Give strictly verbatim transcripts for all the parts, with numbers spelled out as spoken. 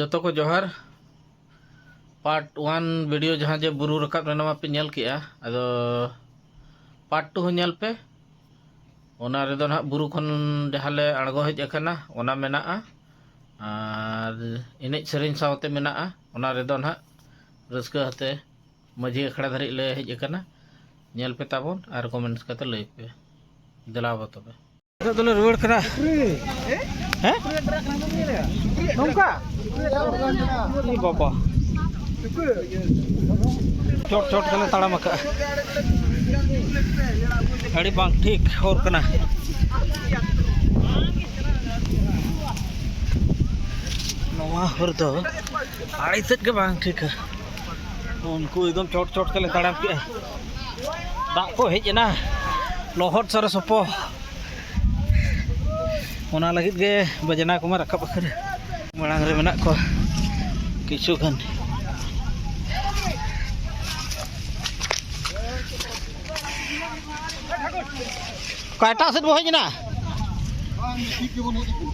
ᱡᱚᱛᱚ ᱠᱚ ᱡᱚᱦᱟᱨ᱾ ᱯᱟᱨᱴ ᱚᱣᱟᱱ ᱵᱷᱤᱰᱤᱭᱳ ᱡᱟᱦᱟᱸ ᱡᱮ ᱵᱩᱨᱩ ᱨᱟᱠᱟᱵ ᱨᱮᱱᱟᱜ ᱢᱟᱯᱮ ᱧᱮᱞ ᱠᱮᱜᱼᱟ, ᱟᱫᱚ ᱯᱟᱨᱴ ᱴᱩ ᱦᱚᱸ ᱧᱮᱞ ᱯᱮ᱾ ᱚᱱᱟ ᱨᱮᱫᱚ ᱱᱟᱦᱟᱜ ᱵᱩᱨᱩ ᱠᱷᱚᱱ ᱡᱟᱦᱟᱸ ᱞᱮ ᱟᱬᱜᱚ ᱦᱮᱡ ᱟᱠᱟᱱᱟ, ᱚᱱᱟ ᱢᱮᱱᱟᱜᱼᱟ᱾ ᱟᱨ ᱮᱱᱮᱡ ᱥᱮᱨᱮᱧ ᱥᱟᱶᱛᱮ ᱢᱮᱱᱟᱜᱼᱟ᱾ ᱚᱱᱟ ᱨᱮᱫᱚ ᱱᱟᱦᱟᱜ ᱨᱟᱹᱥᱠᱟᱹ ᱟᱛᱮ ᱢᱟᱹᱡᱷᱤ ᱟᱠᱷᱲᱟ ᱫᱷᱟᱹᱨᱤᱡ ᱞᱮ ᱦᱮᱡ ᱟᱠᱟᱱᱟ᱾ ᱧᱮᱞ ᱯᱮ ᱛᱟᱵᱚᱱ ᱟᱨ ᱠᱚᱢᱮᱱᱴᱥ ᱠᱟᱛᱮ ᱞᱟᱹᱭ ᱯᱮ᱾ ᱫᱮᱞᱟ ᱵᱚ ᱛᱚᱵᱮ᱾ ᱱᱤᱛᱚᱜ ᱫᱚᱞᱮ ᱨᱩᱣᱟᱹᱲ ᱠᱟᱱᱟ᱾ ᱦᱮᱸ? ᱱᱚᱝᱠᱟ? ᱮ ᱵᱟᱵᱟ᱾ ᱪᱚᱴ ᱪᱚᱴ ᱛᱮᱞᱮ ᱛᱟᱲᱟᱢ ᱟᱠᱟᱜᱼᱟ᱾ ᱟᱹᱰᱤ ᱵᱟᱝ ᱴᱷᱤᱠ ᱦᱚᱨ ᱠᱟᱱᱟ᱾ ᱱᱚᱣᱟ ᱦᱚᱨ ᱫᱚ ᱟᱹᱰᱤ ᱛᱮᱫ ᱜᱮ ᱵᱟᱝ ᱴᱷᱤᱠᱟ᱾ ᱩᱱᱠᱩ ᱮᱠᱫᱚᱢ ᱪᱚᱴ ᱪᱚᱴ ᱛᱮᱞᱮ ᱛᱟᱲᱟᱢ ᱠᱮᱜᱼᱟ᱾ ᱫᱟᱜ ᱠᱚ ᱦᱮᱡ ᱮᱱᱟ, ᱞᱚᱦᱚᱫ ᱥᱟᱨᱟ ᱥᱚᱯᱚ᱾ ᱚᱱᱟ ᱞᱟᱹᱜᱤᱫ ᱜᱮ ᱵᱟᱡᱽᱱᱟ ᱠᱚᱢᱟ ᱨᱟᱠᱟᱵ ᱟᱠᱟᱱᱟ᱾ ᱢᱟᱲᱟᱝ ᱨᱮ ᱢᱮᱱᱟᱜ ᱠᱚᱣᱟ ᱠᱤᱪᱷᱩ ᱜᱟᱱ᱾ ᱚᱠᱟ ᱮᱴᱟᱜ ᱥᱮᱫ ᱵᱚ ᱦᱮᱡ ᱮᱱᱟ?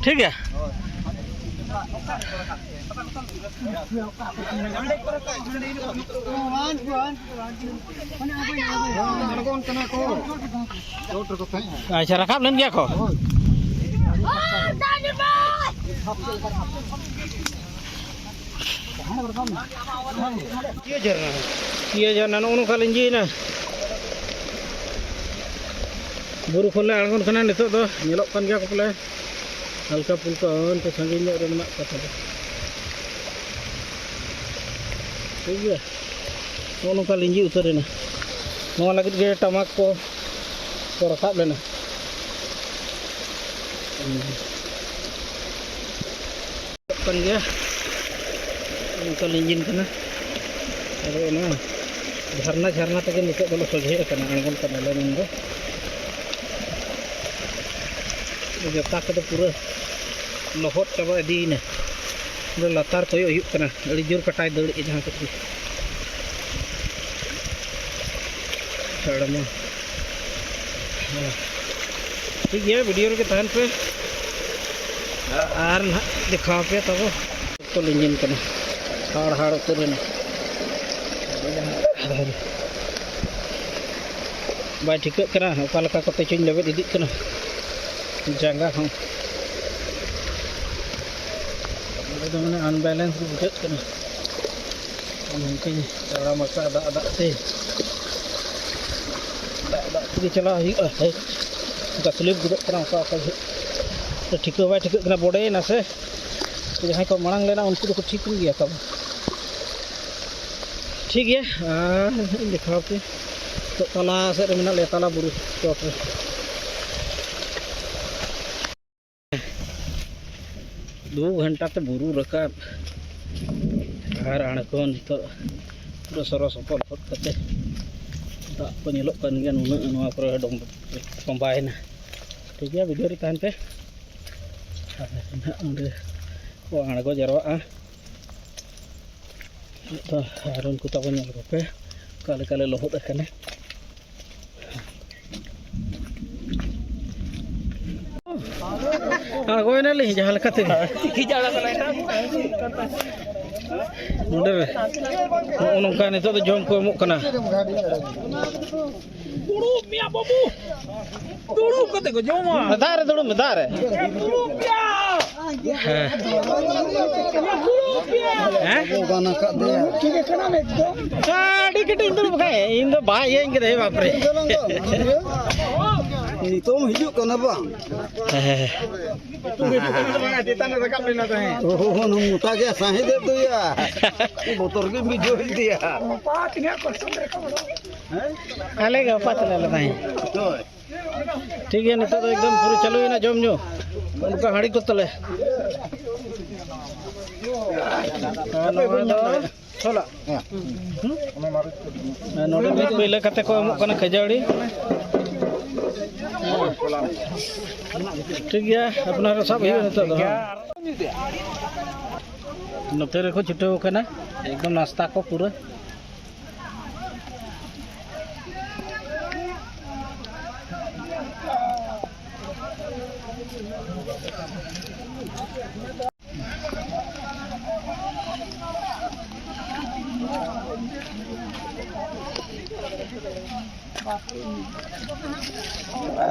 ᱴᱷᱤᱠ ᱜᱮᱭᱟ᱾ ᱟᱪᱪᱷᱟ, ᱨᱟᱠᱟᱵ ᱞᱮᱱ ᱜᱮᱭᱟ ᱠᱚ᱾ ᱤᱭᱟᱹ ᱡᱷᱟᱨᱱᱟ, ᱱᱚᱜᱼᱚ ᱱᱚᱝᱠᱟ ᱞᱤᱸᱡᱤᱭᱮᱱᱟ᱾ ᱵᱩᱨᱩ ᱠᱷᱚᱱ ᱞᱮ ᱟᱬᱜᱚᱱ ᱠᱟᱱᱟ ᱱᱤᱛᱚᱜ ᱫᱚ, ᱧᱮᱞᱚᱜ ᱠᱟᱱ ᱜᱮᱭᱟ ᱠᱚ ᱯᱟᱞᱮ ᱦᱟᱞᱠᱟ ᱯᱩᱞᱠᱟ, ᱚᱱᱛᱮ ᱥᱟᱺᱜᱤᱧ ᱧᱚᱜ ᱨᱮ ᱢᱮᱱᱟᱜ ᱠᱚᱣᱟ ᱛᱟᱵᱚ᱾ ᱴᱷᱤᱠ ᱜᱮᱭᱟ, ᱱᱚᱜᱼᱚ ᱱᱚᱝᱠᱟ ᱞᱤᱸᱡᱤ ᱩᱛᱟᱹᱨ ᱮᱱᱟ᱾ ᱱᱚᱣᱟ ᱞᱟᱹᱜᱤᱫ ᱜᱮ ᱴᱟᱢᱟᱠ ᱠᱚ ᱠᱚ ᱨᱟᱠᱟᱵ ᱞᱮᱱᱟ᱾ ᱠᱟᱱ ᱜᱮᱭᱟ, ᱱᱚᱝᱠᱟ ᱞᱤᱸᱡᱤᱱ ᱠᱟᱱᱟ᱾ ᱟᱫᱚ ᱚᱱᱟ ᱡᱷᱟᱨᱱᱟ ᱡᱷᱟᱨᱱᱟ ᱛᱮᱜᱮ ᱱᱤᱛᱚᱜ ᱫᱚᱞᱮ ᱥᱚᱡᱷᱮ ᱟᱠᱟᱱᱟ, ᱟᱬᱜᱚᱱ ᱠᱟᱱᱟᱞᱮ ᱢᱮᱱᱫᱚ᱾ ᱡᱚᱛᱟ ᱠᱚᱫᱚ ᱯᱩᱨᱟᱹ ᱞᱚᱦᱚᱫ ᱪᱟᱵᱟ ᱤᱫᱤᱭᱮᱱᱟ᱾ ᱚᱸᱰᱮ ᱞᱟᱛᱟᱨ ᱠᱚᱭᱚᱜ ᱦᱩᱭᱩᱜ ᱠᱟᱱᱟ, ᱟᱹᱰᱤ ᱡᱳᱨ ᱠᱟᱴᱟᱭ ᱫᱟᱹᱲᱮᱜᱼᱟ ᱡᱟᱦᱟᱸ ᱥᱮᱫ ᱜᱮ᱾ ᱦᱚᱲᱢᱚ᱾ ᱴᱷᱤᱠ ᱜᱮᱭᱟ, ᱵᱷᱤᱰᱤᱭᱳ ᱨᱮᱜᱮ ᱛᱟᱦᱮᱱ ᱯᱮ, ᱟᱨ ᱱᱟᱦᱟᱜ ᱫᱮᱠᱷᱟᱣ ᱯᱮ ᱛᱟᱵᱚ᱾ ᱞᱤᱸᱡᱤᱱ ᱠᱟᱱᱟ, ᱦᱟᱲ ᱦᱟᱲ ᱩᱛᱟᱹᱨ ᱮᱱᱟ᱾ ᱵᱟᱭ ᱴᱷᱤᱠᱟᱹᱜ ᱠᱟᱱᱟ ᱚᱠᱟ ᱞᱮᱠᱟ ᱠᱚᱛᱮ ᱪᱚᱧ ᱞᱮᱵᱮᱫ ᱤᱫᱤᱜ ᱠᱟᱱᱟ ᱡᱟᱸᱜᱟ ᱦᱚᱸ᱾ ᱱᱚᱰᱮ ᱫᱚ ᱢᱟᱱᱮ unbalance ᱜᱮ ᱵᱩᱡᱷᱟᱹᱜ ᱠᱟᱱᱟ᱾ ᱱᱚᱝᱠᱟᱧ ᱛᱟᱲᱟᱢ ᱟᱠᱟᱫ ᱫᱟᱜ ᱫᱟᱜ ᱛᱮ, ᱫᱟᱜ ᱫᱟᱜ ᱛᱮᱜᱮ ᱪᱟᱞᱟᱣ ᱦᱩᱭᱩᱜᱼᱟ᱾ ᱦᱮᱡ ᱚᱱᱠᱟ slip ᱜᱚᱫᱚᱜ ᱠᱟᱱᱟ ᱚᱠᱟ ᱚᱠᱟ ᱡᱚᱦᱚᱜ᱾ ᱴᱷᱤᱠᱟᱹ ᱵᱟᱭ ᱴᱷᱤᱠᱟᱹᱜ ᱠᱟᱱᱟ, ᱵᱚᱰᱮᱭᱮᱱᱟ ᱥᱮ ᱡᱟᱦᱟᱸᱭ ᱠᱚ ᱢᱟᱲᱟᱝ ᱞᱮᱱᱟ ᱩᱱᱠᱩ ᱫᱚᱠᱚ ᱴᱷᱤᱠ ᱮᱱ ᱜᱮᱭᱟ ᱛᱟᱵᱚ᱾ ᱴᱷᱤᱠ ᱜᱮᱭᱟ, ᱟᱨ ᱤᱧ ᱫᱮᱠᱷᱟᱣ ᱯᱮ᱾ ᱱᱤᱛᱚᱜ ᱛᱟᱞᱟ ᱥᱮᱫ ᱨᱮ ᱢᱮᱱᱟᱜ ᱞᱮᱭᱟ, ᱛᱟᱞᱟ ᱵᱩᱨᱩ ᱪᱚᱴ ᱨᱮ᱾ ᱫᱩ ᱜᱷᱚᱱᱴᱟ ᱛᱮ ᱵᱩᱨᱩ ᱨᱟᱠᱟᱵ ᱟᱨ ᱟᱬᱜᱚ ᱱᱤᱛᱚᱜ ᱯᱩᱨᱟᱹ ᱥᱚᱨᱚ ᱥᱚᱯᱚ ᱞᱚᱦᱚᱫ ᱠᱟᱛᱮ ᱫᱟᱜ ᱠᱚ ᱧᱮᱞᱚᱜ ᱠᱟᱱ ᱜᱮᱭᱟ, ᱱᱩᱱᱟᱹᱜ ᱱᱚᱣᱟ ᱠᱚᱨᱮ ᱰᱚᱢ-, ᱛᱚᱸᱵᱟᱭᱮᱱᱟ᱾ ᱴᱷᱤᱠ ᱜᱮᱭᱟ, video ᱨᱮ ᱛᱟᱦᱮᱱ ᱯᱮ᱾ ᱟᱨ ᱱᱟᱦᱟᱜ ᱚᱸᱰᱮ ᱠᱚ ᱟᱬᱜᱚ ᱡᱟᱨᱣᱟᱜᱼᱟ᱾ ᱱᱤᱛᱚᱜ ᱟᱨ ᱩᱱᱠᱩ ᱛᱟᱵᱚ ᱧᱮᱞ ᱠᱚᱯᱮ ᱚᱠᱟ ᱞᱮᱠᱟ ᱞᱮ ᱞᱚᱦᱚᱫ ᱟᱠᱟᱱᱟ᱾ ᱟᱬᱜᱚᱭᱮᱱᱟᱞᱤᱧ ᱡᱟᱦᱟᱸ ᱞᱮᱠᱟ ᱛᱮᱜᱮ᱾ ᱱᱚᱰᱮ ᱨᱮ ᱱᱚᱜᱼᱚ ᱱᱚᱝᱠᱟ ᱱᱤᱛᱚᱜ ᱫᱚ ᱡᱚᱢ ᱠᱚ ᱮᱢᱚᱜ ᱠᱟᱱᱟ᱾ ᱫᱩᱲᱩᱵ ᱢᱮᱭᱟ ᱵᱟᱹᱵᱩ, ᱫᱩᱲᱩᱵ ᱠᱟᱛᱮ ᱠᱚ ᱡᱚᱢᱟ᱾ ᱫᱟᱜ ᱨᱮ ᱫᱩᱲᱩᱵ ᱢᱮ, ᱫᱟᱜ ᱨᱮ᱾ ᱫᱩᱲᱩᱵ ᱢᱮᱭᱟ᱾ ᱦᱮᱸ᱾ ᱦᱮᱸ? ᱟᱹᱰᱤ ᱠᱟᱹᱴᱤᱡ ᱤᱧ ᱫᱩᱲᱩᱵ ᱠᱷᱟᱡ ᱤᱧ ᱫᱚ ᱵᱟᱭ ᱤᱭᱟᱹᱧ ᱠᱮᱫᱟ, ᱮ ᱵᱟᱯ ᱨᱮ᱾ ᱱᱤᱛᱚᱜ ᱮᱢ ᱦᱤᱡᱩᱜ ᱠᱟᱱᱟ ᱵᱟᱝ? ᱦᱮᱸ, ᱦᱮᱸ, ᱦᱮᱸ᱾ ᱪᱮᱛᱟᱱ ᱨᱮ ᱨᱟᱠᱟᱵ ᱞᱮᱱᱟ ᱛᱟᱦᱮᱸᱫ᱾ ᱳᱦᱳ, ᱦᱳ, ᱢᱚᱴᱟ ᱜᱮ ᱥᱟᱦᱮᱸᱫ ᱮᱫ ᱫᱚᱭᱟ᱾ ᱵᱚᱛᱚᱨ ᱜᱮᱢ ᱵᱩᱡᱷᱟᱹᱣ ᱮᱫᱮᱭᱟ᱾ ᱦᱮᱸ? ᱟᱞᱮ ᱜᱮ ᱚᱯᱟ ᱛᱟᱞᱮ ᱞᱮ ᱛᱟᱦᱮᱸᱫ᱾ ᱦᱳᱭ᱾ ᱴᱷᱤᱠ ᱜᱮᱭᱟ, ᱱᱤᱛᱚᱜ ᱫᱚ ᱮᱠᱫᱚᱢ ᱯᱩᱨᱟᱹ ᱪᱟᱹᱞᱩᱭᱮᱱᱟ ᱡᱚᱢ ᱧᱩ᱾ ᱚᱱᱠᱟ ᱦᱟᱺᱰᱤ ᱠᱚ ᱛᱟᱞᱮ᱾ ᱟᱨ ᱱᱚᱜᱼᱚᱭ ᱫᱚ ᱪᱷᱳᱞᱟ᱾ ᱟᱨ ᱱᱚᱰᱮ ᱢᱤᱫ ᱯᱟᱹᱭᱞᱟᱹ ᱠᱟᱛᱮ ᱠᱚ ᱮᱢᱚᱜ ᱠᱟᱱᱟ ᱠᱷᱟᱹᱡᱟᱹᱲᱤ᱾ ᱴᱷᱤᱠ ᱜᱮᱭᱟ, ᱟᱯᱱᱟᱨ ᱥᱟᱵ ᱦᱩᱭᱩᱜᱼᱟ ᱱᱤᱛᱚᱜ ᱫᱚ, ᱦᱮᱸ᱾ ᱱᱚᱛᱮ ᱨᱮᱠᱚ ᱪᱷᱩᱴᱟᱹᱣ ᱟᱠᱟᱱᱟ, ᱮᱠᱫᱚᱢ ᱱᱟᱥᱛᱟ ᱠᱚ ᱯᱩᱨᱟᱹ᱾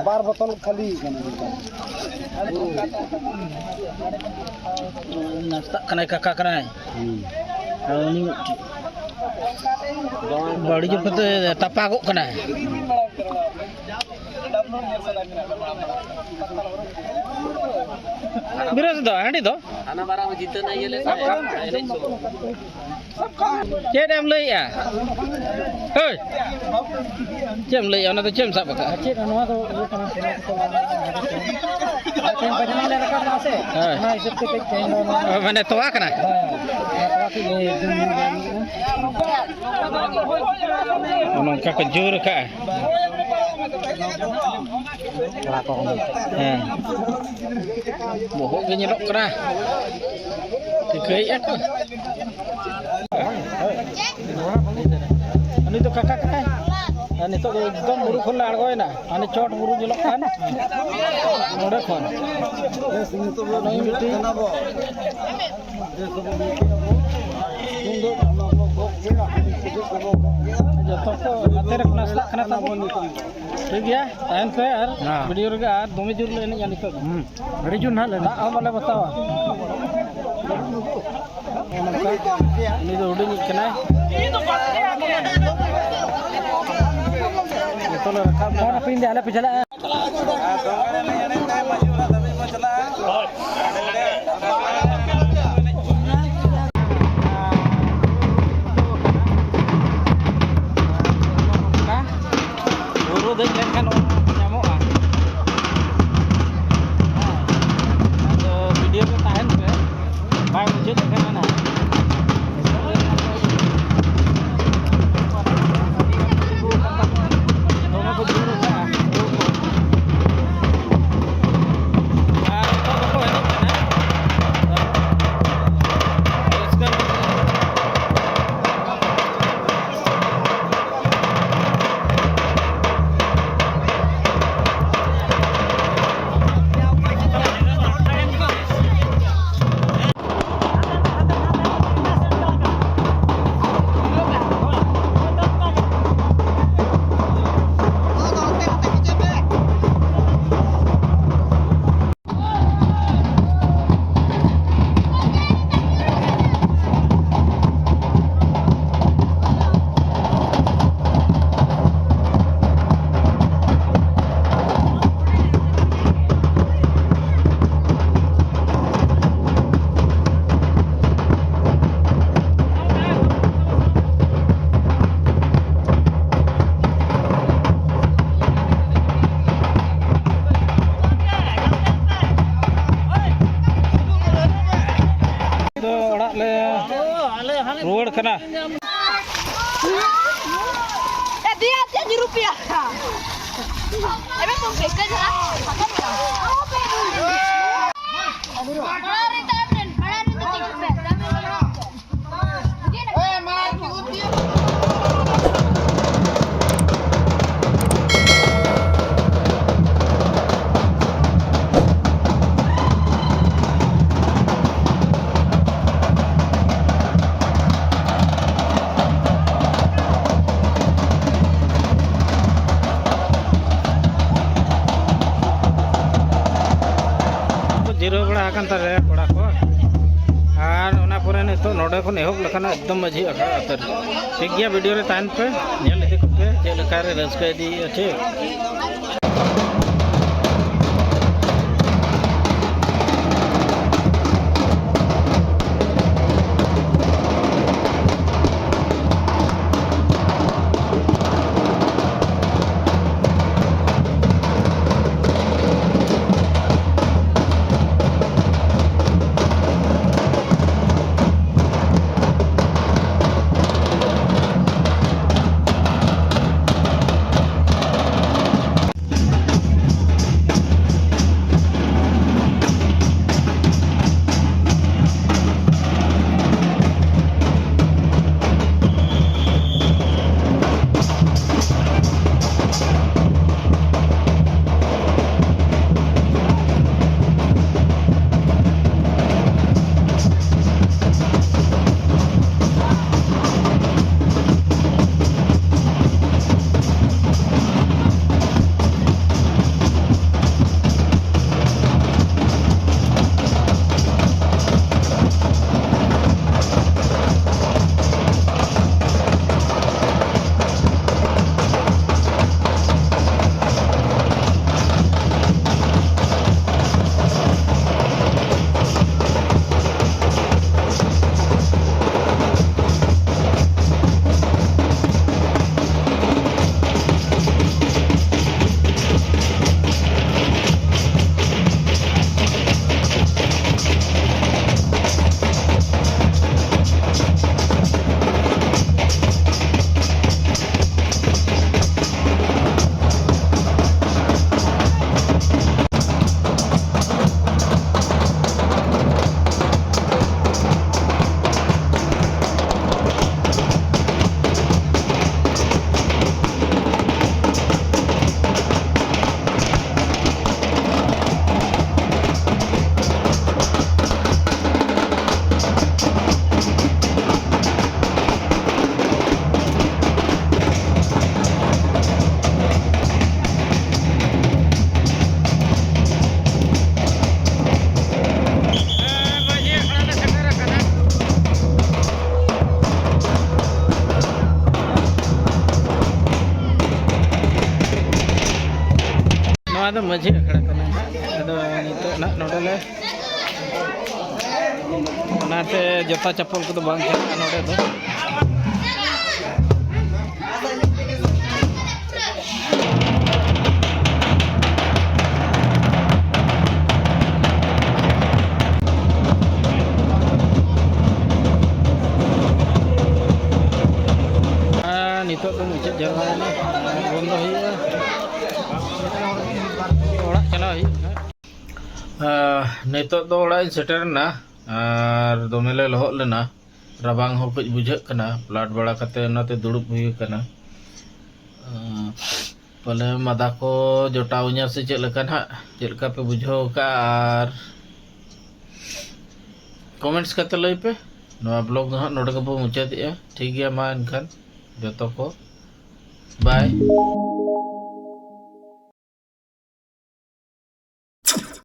ᱵᱟᱨ ᱵᱳᱛᱚᱞ ᱠᱷᱟᱹᱞᱤ ᱠᱟᱱᱟ᱾ ᱱᱟᱥᱛᱟᱜ ᱠᱟᱱᱟᱭ, ᱠᱟᱠᱟ ᱠᱟᱱᱟᱭ᱾ ᱦᱩᱸ᱾ ᱟᱨ ᱩᱱᱤ ᱢᱤᱫᱴᱤᱡ ᱵᱟᱹᱲᱤ ᱡᱳᱨ ᱠᱟᱛᱮ ᱛᱟᱯᱟᱜᱚᱜ ᱠᱟᱱᱟᱭ᱾ ᱵᱤᱨᱟᱴ ᱫᱚ, ᱦᱟᱺᱰᱤ ᱫᱚ? ᱦᱟᱱᱟ ᱵᱟᱨᱟ ᱦᱚᱸ ᱡᱤᱛᱟᱹ ᱱᱟ ᱤᱭᱟᱹ ᱞᱮ ᱥᱟᱭᱟ, ᱮᱱᱮᱡ ᱥᱚᱢᱚᱭ᱾ ᱪᱮᱫ ᱮᱢ ᱞᱟᱹᱭᱮᱜᱼᱟ? ᱦᱳᱭ, ᱪᱮᱫ ᱮᱢ ᱞᱟᱹᱭᱮᱜᱼᱟ? ᱚᱱᱟ ᱫᱚ ᱪᱮᱫ ᱮᱢ ᱥᱟᱵ ᱟᱠᱟᱫᱼᱟ? ᱪᱮᱫ ᱱᱚᱣᱟ ᱫᱚ ᱤᱭᱟᱹ ᱠᱟᱱᱟ, ᱛᱮᱦᱮᱧ ᱵᱟᱡᱱᱟ ᱞᱮ ᱨᱟᱠᱟᱵ ᱞᱮᱜᱼᱟ ᱥᱮ, ᱦᱳᱭ᱾ ᱚᱱᱟ ᱦᱤᱥᱟᱹᱵ ᱛᱮ ᱠᱟᱹᱡ ᱛᱮᱦᱮᱧ ᱫᱚ ᱱᱚᱣᱟ ᱢᱟᱱᱮ ᱛᱚᱣᱟ ᱠᱟᱱᱟ? ᱦᱮᱸ, ᱛᱚᱣᱟ ᱠᱟᱹᱡ ᱞᱮ ᱡᱚᱢ ᱧᱚᱜ ᱞᱮᱜᱼᱟ᱾ ᱱᱚᱜᱼᱚ ᱱᱚᱝᱠᱟ ᱠᱚ ᱡᱳᱨ ᱟᱠᱟᱜᱼᱟ᱾ ᱠᱚᱲᱟ ᱠᱚ ᱦᱚᱸ᱾ ᱦᱮᱸ᱾ ᱵᱚᱦᱚᱜ ᱜᱮ ᱧᱮᱞᱚᱜ ᱠᱟᱱᱟ᱾ ᱴᱷᱤᱠᱟᱹᱭᱮᱫᱼᱟ ᱠᱚ᱾ ᱩᱱᱤ ᱫᱚ ᱠᱟᱠᱟ ᱠᱟᱱᱟᱭ᱾ ᱟᱨ ᱱᱤᱛᱚᱜ ᱫᱚ ᱮᱠᱫᱚᱢ ᱵᱩᱨᱩ ᱠᱷᱚᱱ ᱞᱮ ᱟᱬᱜᱚᱭᱮᱱᱟ᱾ ᱦᱟᱱᱮ ᱪᱚᱴ ᱵᱩᱨᱩ ᱧᱮᱞᱚᱜ ᱠᱟᱱ, ᱱᱚᱸᱰᱮ ᱠᱷᱚᱱ᱾ ᱱᱩᱭ ᱢᱤᱫᱴᱤᱡ᱾ ᱡᱚᱛᱚ ᱠᱚ ᱜᱟᱛᱮ ᱨᱮ ᱠᱚ ᱱᱟᱥᱛᱟᱜ ᱠᱟᱱᱟ ᱛᱟᱵᱚᱱ᱾ ᱴᱷᱤᱠ ᱜᱮᱭᱟ, ᱛᱟᱦᱮᱱ ᱯᱮ ᱟᱨ ᱦᱮᱸ᱾ ᱵᱷᱤᱰᱤᱭᱳ ᱨᱮᱜᱮ ᱟᱨ ᱫᱚᱢᱮ ᱡᱳᱨ ᱞᱮ ᱮᱱᱮᱡᱼᱟ ᱱᱤᱛᱚᱜ ᱫᱚ᱾ ᱦᱩᱸ, ᱟᱹᱰᱤ ᱡᱳᱨ ᱱᱟᱦᱟᱜ ᱞᱮ ᱫᱟᱜ ᱦᱚᱸ ᱵᱟᱞᱮ ᱵᱟᱛᱟᱣᱟ᱾ ᱱᱚᱝᱠᱟ ᱩᱱᱤ ᱫᱚ ᱦᱩᱰᱤᱧᱤᱡ ᱠᱟᱱᱟᱭ᱾ ᱡᱚᱛᱚ ᱞᱮ ᱨᱟᱠᱟᱵ ᱮᱱᱟ᱾ ᱟᱨ ᱦᱟᱯᱮ ᱤᱧ ᱫᱚ ᱟᱞᱮ ᱯᱮ ᱪᱟᱞᱟᱜᱼᱟ᱾ ᱟᱨ ᱫᱚᱝ ᱮᱱᱮᱡ ᱮᱱᱮᱡ ᱛᱮ ᱢᱟᱹᱡᱷᱤ ᱚᱲᱟᱜ ᱫᱷᱟᱹᱵᱤᱡ ᱵᱚᱱ ᱪᱟᱞᱟᱜᱼᱟ᱾ ᱵᱩᱨᱩ ᱫᱮᱡ ᱞᱮᱱᱠᱷᱟᱱ ᱧᱟᱢᱚᱜᱼᱟ᱾ ᱟᱫᱚ ᱵᱷᱤᱰᱤᱭᱳ ᱨᱮ ᱛᱟᱦᱮᱱ ᱯᱮ, ᱵᱟᱭ ᱢᱩᱪᱟᱹᱫ ᱟᱠᱟᱱᱟ ᱱᱟᱦᱟᱜ᱾ ᱫᱚᱢᱮ ᱠᱚ ᱡᱳᱨ ᱟᱠᱟᱜᱼᱟ᱾ ᱟᱨ ᱱᱤᱛᱚᱜ ᱫᱚᱠᱚ ᱮᱱᱮᱡ ᱠᱟᱱᱟ᱾ ᱠᱟᱱᱟ᱾ ᱮ, ᱫᱤᱭᱟ, ᱪᱮᱫ ᱧᱩᱨᱩ ᱯᱮᱭᱟ? ᱮ, ᱵᱮ, ᱯᱚᱝᱠᱮᱡᱽ, ᱠᱟᱹᱡ ᱞᱟᱦᱟ᱾ ᱢᱟᱲᱟᱝ ᱨᱮ ᱛᱟᱭᱚᱢ ᱨᱮᱱ, ᱢᱟᱲᱟᱝ ᱨᱮᱱ ᱫᱚ ᱛᱤᱸᱜᱩ ᱯᱮ᱾ ᱡᱤᱨᱟᱹᱣ ᱵᱟᱲᱟ ᱟᱠᱟᱱ ᱛᱟᱞᱮᱭᱟ ᱠᱚᱲᱟ ᱠᱚ, ᱟᱨ ᱚᱱᱟ ᱯᱚᱨᱮ ᱱᱤᱛᱚᱜ ᱱᱚᱰᱮ ᱠᱷᱚᱱ ᱮᱦᱚᱵ ᱞᱮᱠᱷᱟᱱ ᱮᱠᱫᱚᱢ ᱢᱟᱹᱡᱷᱤ ᱟᱠᱷᱲᱟ ᱩᱛᱟᱹᱨ᱾ ᱴᱷᱤᱠ ᱜᱮᱭᱟ, ᱵᱷᱤᱰᱤᱭᱳ ᱨᱮ ᱛᱟᱦᱮᱱ ᱯᱮ, ᱧᱮᱞ ᱤᱫᱤ ᱠᱚᱯᱮ ᱪᱮᱫ ᱞᱮᱠᱟ ᱨᱮ ᱨᱟᱹᱥᱠᱟᱹ ᱤᱫᱤᱭᱮᱫᱼᱟ, ᱴᱷᱤᱠ᱾ ᱢᱟᱹᱡᱷᱤ ᱟᱠᱷᱲᱟ ᱠᱟᱱᱟ ᱱᱟᱦᱟᱜ᱾ ᱟᱫᱚ ᱱᱤᱛᱚᱜ ᱱᱟᱦᱟᱜ ᱱᱚᱰᱮ ᱞᱮ, ᱚᱱᱟᱛᱮ ᱡᱚᱛᱟ ᱪᱟᱯᱚᱞ ᱠᱚᱫᱚ ᱵᱟᱝ ᱪᱟᱞᱟᱜᱼᱟ ᱱᱚᱰᱮ ᱫᱚ᱾ ᱟᱨ ᱱᱤᱛᱚᱜ ᱫᱚ ᱢᱩᱪᱟᱹᱫ ᱡᱟᱣᱨᱟᱭᱮᱱᱟ, ᱵᱚᱱᱫᱚ ᱦᱩᱭᱩᱜᱼᱟ᱾ ᱚᱲᱟᱜ ᱪᱟᱞᱟᱣ ᱦᱩᱭᱩᱜᱼᱟ ᱱᱟᱦᱟᱜ᱾ ᱟᱨ ᱱᱤᱛᱚᱜ ᱫᱚ ᱚᱲᱟᱜ ᱤᱧ ᱥᱮᱴᱮᱨᱮᱱᱟ ᱟᱨ ᱫᱚᱢᱮ ᱞᱮ ᱞᱚᱦᱚᱫ ᱞᱮᱱᱟ᱾ ᱨᱟᱵᱟᱝ ᱦᱚᱸ ᱠᱟᱹᱡ ᱵᱩᱡᱷᱟᱹᱜ ᱠᱟᱱᱟ, ᱯᱞᱟᱴ ᱵᱟᱲᱟ ᱠᱟᱛᱮ ᱚᱱᱟᱛᱮ ᱫᱩᱲᱩᱵ ᱦᱩᱭ ᱟᱠᱟᱱᱟ᱾ ᱟᱸ, ᱯᱟᱞᱮ ᱢᱟᱫᱟ ᱠᱚ ᱡᱚᱴᱟᱣ ᱤᱧᱟ ᱥᱮ ᱪᱮᱫ ᱞᱮᱠᱟ ᱱᱟᱦᱟᱜ, ᱪᱮᱫ ᱞᱮᱠᱟ ᱯᱮ ᱵᱩᱡᱷᱟᱹᱣ ᱠᱟᱜᱼᱟ? ᱟᱨ ᱠᱚᱢᱮᱱᱴᱥ ᱠᱟᱛᱮ ᱞᱟᱹᱭ ᱯᱮ᱾ ᱱᱚᱣᱟ ᱵᱞᱚᱜ ᱫᱚ ᱦᱟᱸᱜ ᱱᱚᱰᱮ ᱜᱮᱵᱚ ᱢᱩᱪᱟᱹᱫᱮᱜᱼᱟ᱾ ᱴᱷᱤᱠ ᱜᱮᱭᱟ, ᱢᱟ ᱮᱱᱠᱷᱟᱱ ᱡᱚᱛᱚ ᱠᱚ ᱵᱟᱭ᱾